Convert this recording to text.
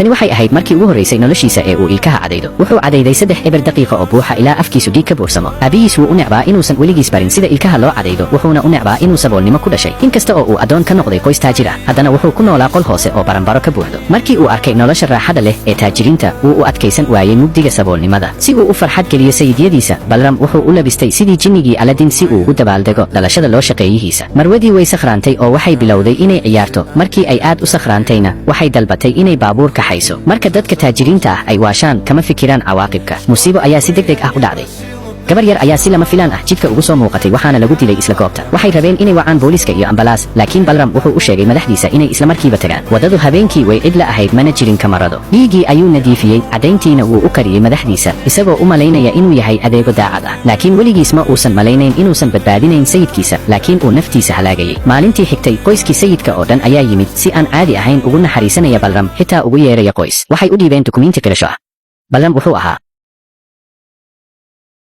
Tani waxay ahayd markii ugu horraysay noloshiisa ee uu ilkaha cadaydo. Wuxuu cadayday 3.0 daqiiqo oo buuxa ilaa afkiisu dhiig ka buursamo. Aabihiis wuu u necbaa inuusan weligiis barin sida ilkaha loo cadaydo, wuxuuna u necbaa inuu saboolnimo ku dhashay. Inkasta oo uu addoon ka noqday qoys taajir ah, haddana wuxuu ku noolaa qol hoose oo baranbaro ka buuxdo. Markii uu arkay nolosha raaxada leh ee taajiriinta, wuu u adkaysan waayey mugdiga saboolnimada. Si uu u farxad geliyo sayidyadiisa, Balram wuxuu u labistay sidii jinnigii Aladin si uu ugu dabaaldego dhalashada loo shaqeeyihiisa. Marwadii way sakhraantay oo waxay bilowday inay ciyaarto. Markii ay aad u sakhraantayna, waxay dalbatay inay baabuur kaxayso. Marka dadka taajiriinta ah ay waashaan, kama fikiraan cawaaqibka. Musiibo ayaa si degdeg ah u dhacday. Gabar yar ayaa si lama filaan ah jidka ugu soo muuqatay, waxaana lagu dilay isla goobta. Waxay rabeen inay wacaan booliiska iyo ambalaas, laakiin Balram wuxuu u sheegay madaxdiisa inay isla markiiba tagaan. Waddadu habeenkii way cidla ahayd, mana jirin kamarado. Dhiiggii ayuu nadiifiyey, caddayntiina wuu u qariyey madaxdiisa, isagoo u malaynaya inuu yahay adeego daacad ah. Laakiin weligiis ma uusan malaynayn inuusan badbaadinayn sayidkiisa, laakiin uu naftiisa halaagayay. Maalintii xigtay, qoyskii sayidka oo dhan ayaa yimid, si aan caadi ahayn ugu naxariisanaya Balram, xitaa ugu yeeraya qoys. Waxay u dhiibeen dukumiinti qirasho ah. Balram wuxuu ahaa